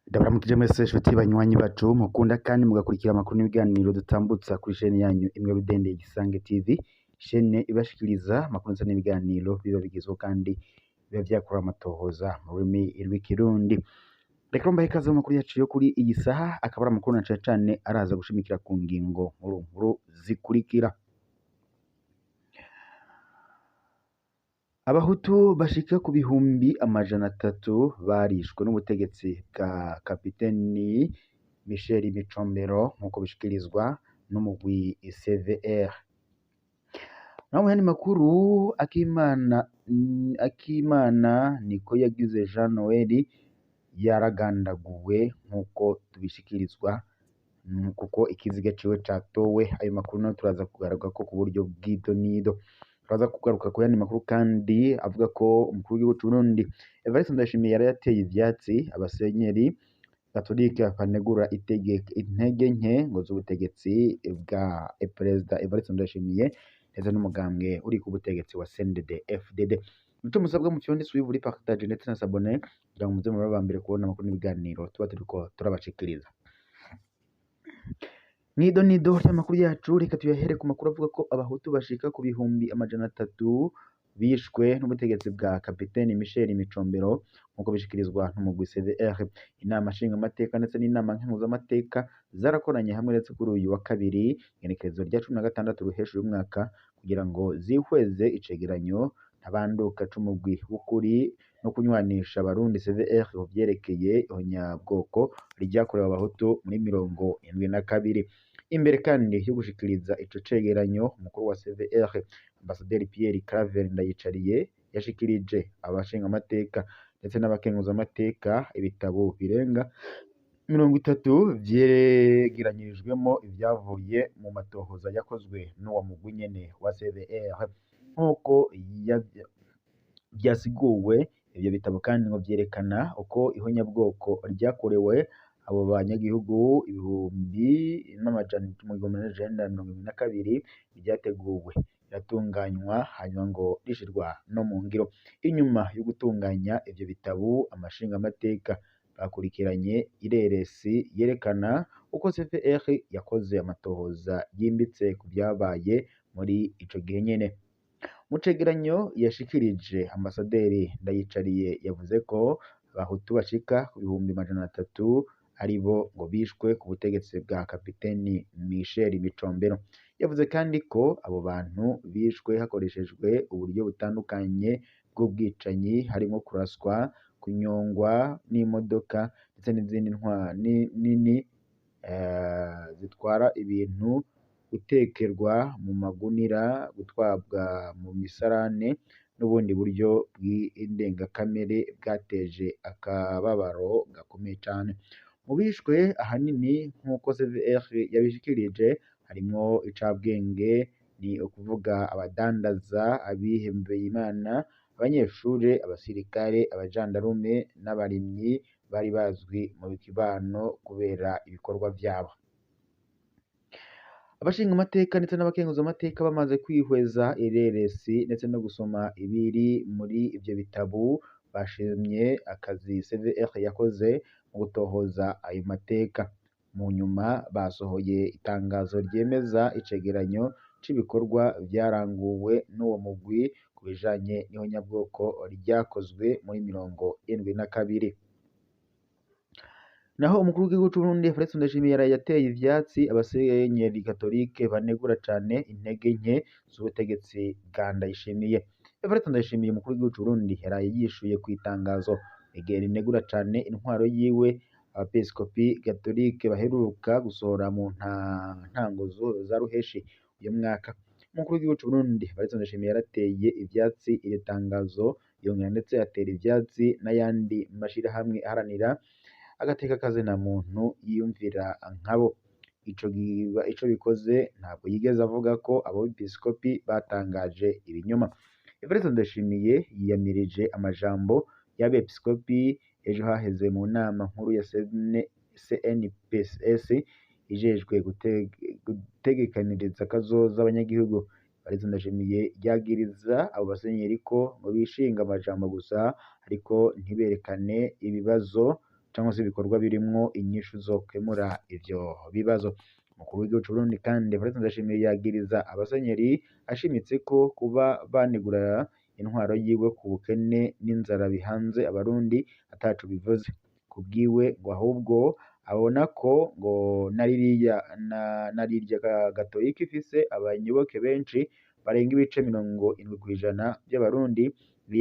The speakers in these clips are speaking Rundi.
Ndabaramukije mwese nshuti banywanyi bacu mukunda kandi mugakurikira amakuru n'ibiganiro dutambutsa kuri chaîne yanyu imwe rudende Igisange TV, chaîne ibashikiriza amakuru ndetse n'ibiganiro biba bigezweho kandi biba vyakora amatohoza mu rurimi rw'ikirundi. Reka mbahe ikaze mu makuru yacu yo kuri iyi saha, akaba ari amakuru na cane cane araza gushimikira ku ngingo nkuru nkuru zikurikira. Abahutu bashika ku 300,000 barishwe n'ubutegetsi bwa kapiteni Michel Micombero nk'uko bishikirizwa n'umugwi CVR. Naho mu yandi makuru, Akimana niko yagize Jean Noel yaragandaguwe nk'uko tubishikirizwa kuko ikiziga ciwe catowe. Ayo makuru nayo turaza kugarukako ku buryo bw'idonido. Turaza kugaruka ku yandi makuru kandi avuga ko umukuru w'igihugu c'Uburundi Evariste Ndayishimiye yari yateye ivyatsi abasenyeri gatolika banegura intege nke ngo z'ubutegetsi bwa Perezida Evariste Ndayishimiye ndetse n'umugambwe uri ku butegetsi wa CNDD FDD. Muco musabwa mu fyonde suivre, partage ndetse na s'abonner kugira ngo muze mube aba mbere kubona amakuru n'ibiganiro tuba turiko turabashikiriza. Mw'idonido ry'amakuru yacu, reka tuyahere ku makuru avuga ko abahutu bashika ku 300,000 bishwe n'ubutegetsi bwa kapiteni Michel Micombero nk'uko bishikirizwa n'umugwi CVR. Inama nshingamateka ndetse n'inama nkenguzamateka zarakoranye hamwe ndetse kuri uyu wa kabiri igenekerezo rya 16 ruheshi uyu mwaka kugira ngo zihweze icegeranyo ntabanduka c'umugwi w'ukuri no kunywanisha abarundi CVR ku vyerekeye ihonyabwoko ryakorewe abahutu muri 72. Imbere kandi yo gushikiriza ico cegeranyo, umukuru wa CVR Ambasaderi Pierre Claver Ndayicariye yashikirije abashingamateka ndetse n'abakenguzamateka ibitabo birenga 30 vyegeranyirijwemo ivyavuye mu matohoza yakozwe n'uwo mugwi nyene wa CVR. Nk'uko vyasiguwe, ivyo bitabo kandi ngo vyerekana uko ihonyabwoko ryakorewe abo banyagihugu 1,972 ryateguwe, riratunganywa, hanyuma ngo rishirwa no mu ngiro. Inyuma yo gutunganya ivyo bitabo, amashingamateka bakurikiranye ireresi yerekana uko CVR yakoze amatohoza yimbitse ku vyabaye muri ico gihe nyene. Mu cegeranyo yashikirije, Ambasaderi Ndayicariye yavuze ko abahutu bashika ku 300,000 aribo ngo bishwe ku butegetsi bwa kapiteni Michel Micombero. Yavuze kandi ko abo bantu bishwe hakoreshejwe uburyo butandukanye bw'ubwicanyi, harimwo kuraswa, kunyongwa n'imodoka ndetse n'izindi nini zitwara ibintu, gutekerwa mu magunira, gutwabwa mu misarane n'ubundi buryo bw'indengakamere bwateje akababaro gakomeye cane. Mu bishwe ahanini nk'uko CVR yabishikirije harimwo icabwenge, ni ukuvuga abadandaza, abihebeye Imana, abanyeshure, abasirikare, abajandarume n'abarimyi bari bazwi mu kibano kubera ibikorwa vyabo. Abashingamateka ndetse n'abakenguzamateka bamaze kwihweza ireresi ndetse no gusoma ibiri muri ivyo bitabo, bashimye akazi CVR yakoze mu gutohoza ayo mateka. Mu nyuma basohoye itangazo ryemeza icegeranyo c'ibikorwa vyaranguwe n'uwo mugwi ku bijanye n'ihonyabwoko ryakozwe muri 72. Naho umukuru w'igihugu c'Uburundi Evariste Ndayishimiye yaraye yateye ivyatsi abasenyeri gatolike banegura cane intege nke z'ubutegetsi bwa Ndayishimiye. Evariste Ndayishimiye umukuru w'igihugu c'Uburundi yaraye yishuye kw'itangazo rinegura cane intwaro yiwe abepiskopi gatolike baheruka gusohora mu ntango za ruheshi uyu mwaka. Umukuru w'igihugu c'Uburundi Evariste Ndayishimiye yarateye ivyatsi iri tangazo, yongera ndetse atera ivyatsi n'ayandi mashirahamwe aharanira agateka kazina muntu yiyumvira nkabo. Ico bikoze ntabwo yigeze avuga ko abo bepiskopi batangaje ibinyoma. Evariste Ndayishimiye yiyamirije amajambo y'abepiskopi ejo haheze mu nama nkuru ya CNPS ijejwe gutegekaniriza kazoza abanyagihugu. Evariste Ndayishimiye yagiriza abo basenyeri ko ngo bishinga amajambo gusa ariko ntiberekane ibibazo cyangwa se ibikorwa birimwo inyishu zokemura ivyo bibazo. Umukuru w'igihugu c'Uburundi kandi Evariste Ndayishimiye yagiriza abasenyeri ashimitse ko kuba banegura intwaro yiwe ku bukene n'inzara bihanze abarundi ataco bivuze. Kubwiwe ngo ahubwo abona ko ngo na narirya gatolika ifise abayoboke benshi barenga ibice 70% by'abarundi,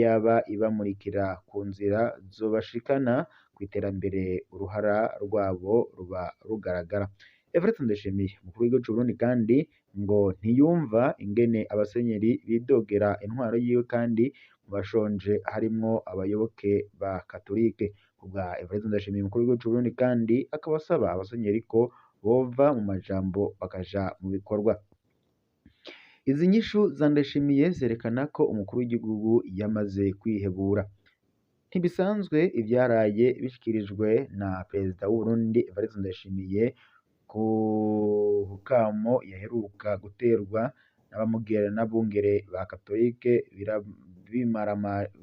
yaba ibamurikira ku nzira zobashikana kw'iterambere uruhara rwabo ruba rugaragara. Evariste Ndayishimiye umukuru w'igihugu c'Uburundi kandi ngo ntiyumva ingene abasenyeri bidogera intwaro yiwe kandi mu bashonje harimwo abayoboke ba katolike. Kubwa Evariste Ndayishimiye umukuru w'igihugu c'Uburundi kandi akaba asaba abasenyeri ko bova mu majambo bakaja mu bikorwa. Izi nyishu za Ndayishimiye zerekana ko umukuru w'igihugu yamaze kwihebura. Ntibisanzwe ivyaraye bishikirijwe na perezida w'Uburundi Evariste Ndayishimiye ku kamo yaheruka guterwa n'abungere ba katolike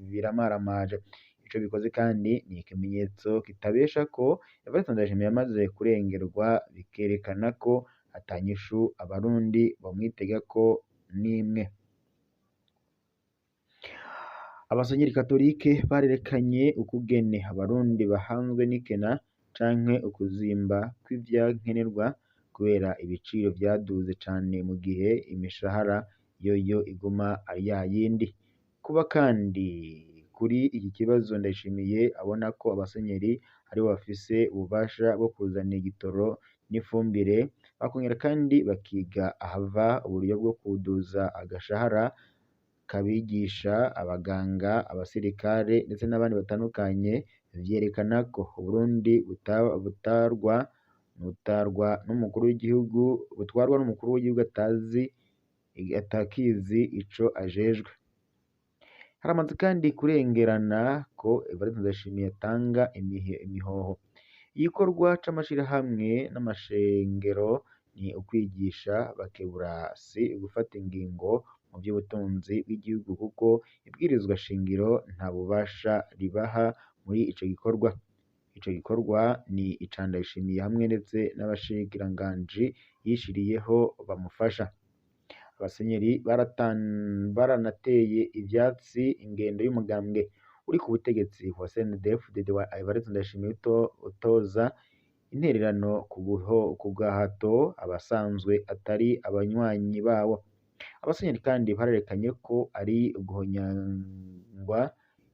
biramaramaje. Ico bikoze kandi ni ikimenyetso kitabesha ko Evariste Ndayishimiye yamaze kurengerwa, bikerekana ko ata nyishu abarundi bomwitegako n'imwe. Abasenyeri katolike barerekanye ukugene abarundi bahanzwe n'ikena canke ukuzimba kw'ivyankenerwa kubera ibiciro vyaduze cane mu gihe imishahara yoyo iguma ari yayindi. Kuba kandi kuri iki kibazo Ndayishimiye abona ko abasenyeri aribo bafise ububasha bwo kuzana igitoro n'ifumbire, bakongera kandi bakiga ahava uburyo bwo kuduza agashahara k'abigisha, abaganga, abasirikare ndetse n'abandi batandukanye, vyerekana ko Uburundi butarwa n'umukuru w'igihugu butwarwa n'umukuru w'igihugu atazi atakizi ico ajejwe. Haramaze kandi kurengerana ko Evariste Ndayishimiye atanga imihoho. Igikorwa c'amashirahamwe n'amashengero ni ukwigisha bakebura, si ugufata ingingo mu vy'ubutunzi bw'igihugu kuko ibwirizwa shingiro nta bubasha ribaha muri ico gikorwa. Ico gikorwa ni ica Ndayishimiye hamwe ndetse n'abashikiranganji yishiriyeho bamufasha. Abasenyeri baranateye ivyatsi ingendo y'umugambwe uri ku butegetsi wa CNDD-FDD wa Evariste Ndayishimiye utoza intererano ku gahato abasanzwe atari abanywanyi bawo. Abasenyeri kandi barerekanye ko ari uguhonyangwa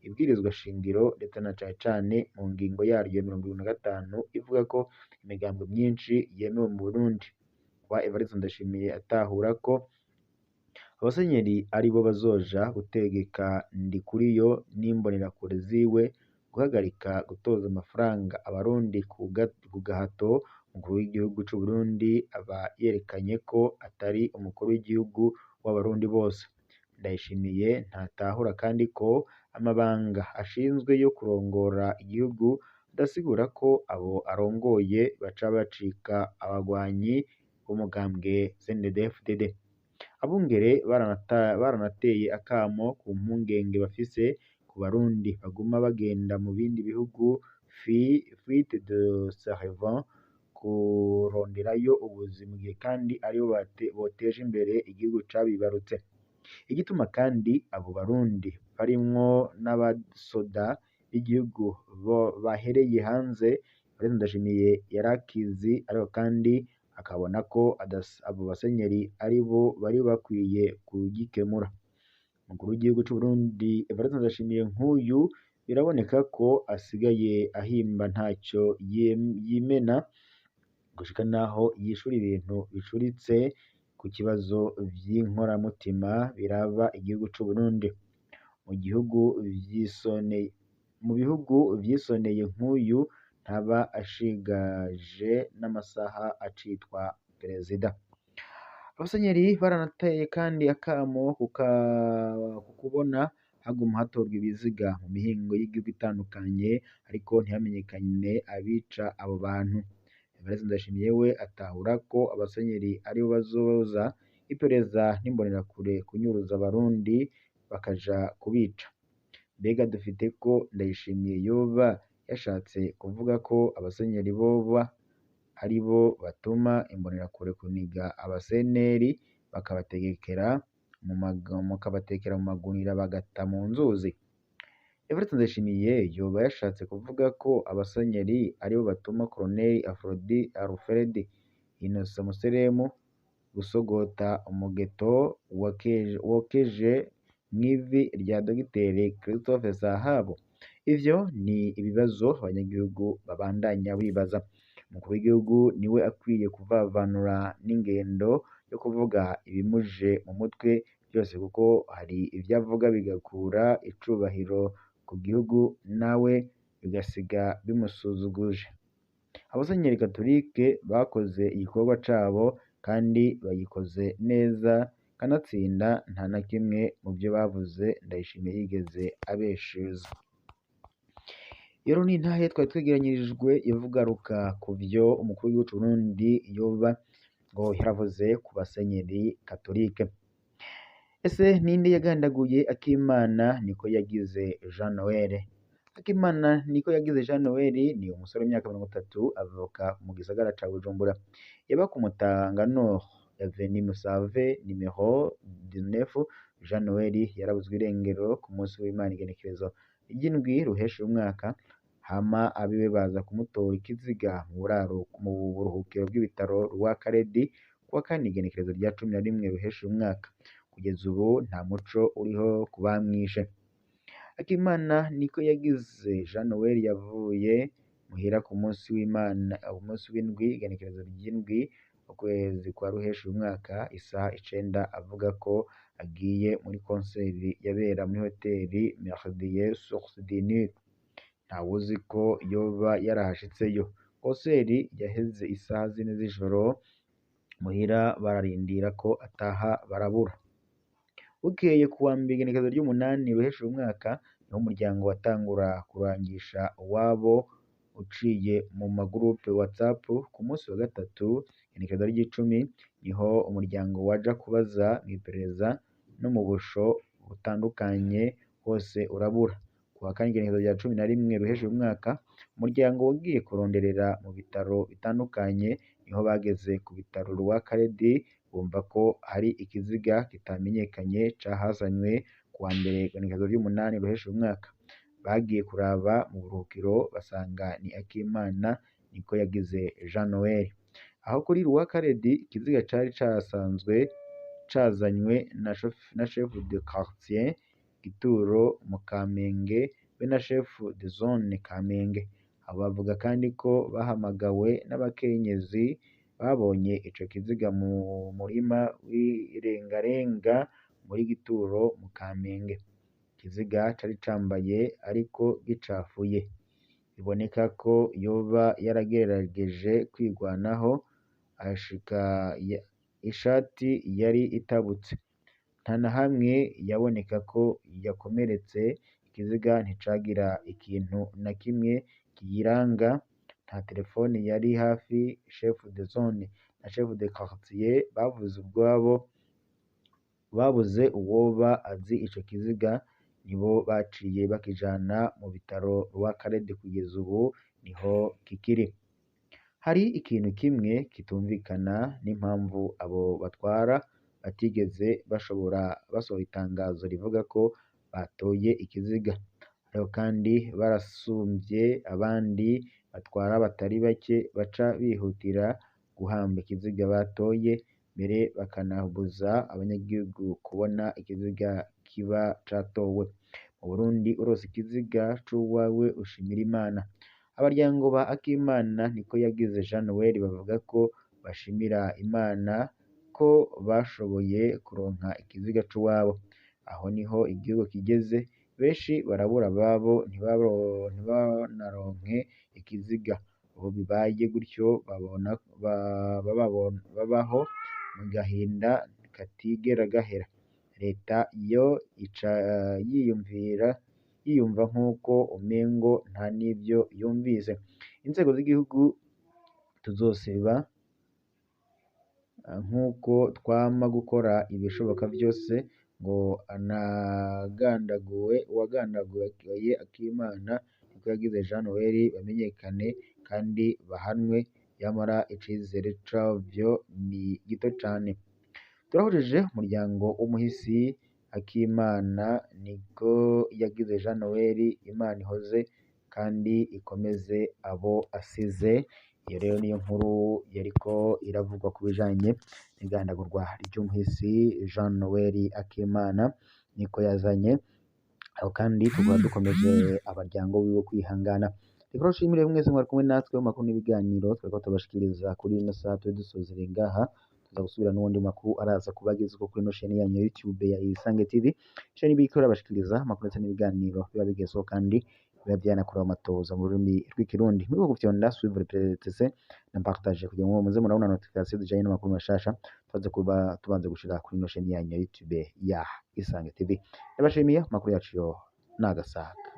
ibwirizwa shingiro ndetse na cane cane mu ngingo yaryo 75 ivuga ko imigambwe myinshi yemewe mu Burundi. Kuba Evariste Ndayishimiye atahura ko abasenyeri aribo bazoja gutegeka Ndikuriyo n'imbonerakure ziwe guhagarika gutoza amafaranga abarundi ku gahato, umukuru w'igihugu c'Uburundi aba yerekanye ko atari umukuru w'igihugu w'abarundi bose. Ndayishimiye ntatahura kandi ko amabanga ashinzwe yo kurongora igihugu adasigura ko abo arongoye baca bacika abagwanyi b'umugambwe CNDD-FDD. Abungere baranateye akamo ku mpungenge bafise ku barundi baguma bagenda mu bindi bihugu fuite de cerveau kuronderayo ubuzi mu gihe kandi aribo boteje imbere igihugu cabibarutse. Igituma kandi abo barundi barimwo n'abasoda b'igihugu bahereye hanze, Evariste Ndayishimiye yarakizi ariko kandi akabona ko abo basenyeri aribo bari bakwiye kugikemura. Umukuru w'igihugu c'Uburundi Evariste Ndayishimiye nk'uyu biraboneka ko asigaye ahimba ntaco yimena gushika naho yishura ibintu bicuritse ku kibazo vy'inkoramutima biraba igihugu c'Uburundi. Mu bihugu vyisoneye nk'uyu ntaba ashigaje n'amasaha acitwa perezida. Abasenyeri baranateye kandi akamo ku kubona haguma hatorwa ibiziga mu mihingo y'igihugu itandukanye ariko ntihamenyekane abica abo bantu. Evariste Ndayishimiye we atahura ko abasenyeri aribo bazoza iperereza n'imbonerakure kunyuruza abarundi bakaja kubica. Mbega dufite ko Ndayishimiye yoba yashatse kuvuga ko abasenyeri boba aribo batuma imbonerakure kuniga abaseneri bakabategekera mukabatekera mu magunira bagata mu nzuzi? Evariste Ndayishimiye yoba yashatse kuvuga ko abasenyeri aribo batuma Colonel Alfred Innocent Museremu gusogota umugeto wokeje mw'ivi rya Dogiteri Christophe Sahabo? Ivyo ni ibibazo abanyagihugu babandanya bibaza. Umukuru w'igihugu niwe akwiye kuvavanura n'ingendo yo kuvuga ibimuje mu mutwe vyose, kuko hari ivyo avuga bigakura icubahiro ku gihugu nawe bigasiga bimusuzuguje. Abasenyeri katolike bakoze igikorwa cabo kandi bagikoze neza, kanatsinda nta na kimwe mu vyo bavuze Ndayishimiye yigeze abeshuza. Rero ni intahe twari twegeranyirijwe ivugaruka ku vyo umukuru w'igihugu c'Uburundi yoba ngo yaravuze ku basenyeri katolike. Ese ninde yagandaguye Akimana niko yagize Jean Noel? Akimana niko yagize Jean Noel ni umusore w'imyaka 30 avuka mu gisagara ca Bujumbura. Yaba ku Mutanga Nord Avenue Musave nimero 19. Jean Noel yarabuzwe irengero ku munsi w'Imana igenekerezo ry'indwi ruheshi umwaka, hama abiwe baza kumutora ikiziga mu buraro mu buruhukiro bw'ibitaro rwa Karedi kuwa kane igenekerezo rya 11 ruheshi umwaka. Kugeza ubu nta muco uriho ku bamwishe. Akimana niko yagize Jean Noel yavuye muhira ku munsi w'Imana, umunsi w'indwi igenekerezo ry'indwi ukwezi kwa ruheshi umwaka isaha 9, avuga ko agiye muri konseri yabera muri hoteli Merdier Source du Nil. Ntawuzi ko yoba yarahashitseyo. Konseri yaheze isaha 4 z'ijoro, muhira bararindira ko ataha barabura. Bukeye kuwa mbere igenekerezo ry'umunani ruheshi umwaka, niho umuryango watangura kurangisha uwabo uciye mu magurupe WhatsApp. Ku munsi wa gatatu igenekerezo ry'icumi, niho umuryango waja kubaza mw'iperereza no mu busho butandukanye hose urabura. Kuwa kane igenekerezo rya 11 ruheshi umwaka, umuryango wagiye kuronderera mu bitaro bitandukanye, niho bageze ku bitaro rwa Karedi bumva ko hari ikiziga kitamenyekanye cahazanywe kuwa mbere igenekerezo ry'umunani ruheshi umwaka. Bagiye kuraba mu buruhukiro basanga ni Akimana niko yagize Jean Noel. Aho kuri rwa Karedi ikiziga cari casanzwe cazanywe na chef de quartier Gituro mu Kamenge be na chef de zone Kamenge. Abo bavuga kandi ko bahamagawe n'abakenyezi babonye ico kiziga mu murima w'irengarenga muri Gituro mu Kamenge. Ikiziga cari cambaye ariko gicafuye, biboneka ko yoba yaragerageje kwigwanaho ashika ishati yari itabutse. Nta na hamwe yaboneka ko yakomeretse. Ikiziga nticagira ikintu na kimwe kiyiranga, nta telefone yari hafi. Chef de zone na chef de quartier bavuze ubwabo babuze uwoba azi ico kiziga, nibo baciye bakijana mu bitaro rwa Karede, kugeza ubu niho kikiri. Hari ikintu kimwe kitumvikana n'impamvu abo batwara batigeze bashobora basohora itangazo rivuga ko batoye ikiziga. Ariko kandi barasumvye abandi batwara batari bake baca bihutira guhamba ikiziga batoye, mbere bakanabuza abanyagihugu kubona ikiziga kiba catowe. Mu Burundi uronse ikiziga c'uwawe ushimira Imana. Abaryango ba Akimana niko yagize Jean Noel bavuga ko bashimira Imana ko bashoboye kuronka ikiziga c'uwabo. Aho niho igihugu kigeze, benshi barabura ababo ntibanaronke ikiziga. Ubu bibaye gutyo babaho mu gahinda katigera gahera. Leta yo ica yiyumva nk'uko umengo nta n'ivyo yumvise. Inzego z'igihugu tuzoseba Nk'uko twama gukora ibishoboka vyose ngo anagandaguwe uwagandaguye Akimana niko yagize Jean Noel bamenyekane kandi bahanwe, yamara icizere cavyo ni gito cane. Turahojeje umuryango w'umuhisi Akimana niko yagize Jean Noel, Imana ihoze kandi ikomeze abo asize. Iyo rero niyo nkuru yariko iravugwa ku bijanye n'igandagurwa ry'umuhisi Jean Noel Akimana niko yazanye. Aho kandi tukaba dukomeje abaryango wiwe kwihangana. Reka nshimire mwese mwari kumwe natwe mu makuru n'ibiganiro twariko tubashikiriza kuri ino saha. Tube dusozereye ngaha, tuza gusubira n'uwundi makuru araza kubagezwa kuri ino chaîne yanyu ya YouTube ya Isange TV, chaîne ibiko irabashikiriza amakuru ndetse n'ibiganiro biba bigezweho kandi biba byanakorewe amatohoza mu rurimi rw'Ikirundi. Mwibuke gufyonda suivre, etc na partage kugira ngo muze murabona notification zijanye n'amakuru mashasha tubanze kuba tubanze gushira kuri ino chaîne yanyu ya YouTube ya Isange TV. Ndabashimiye, amakuru yacu yo nagasaga.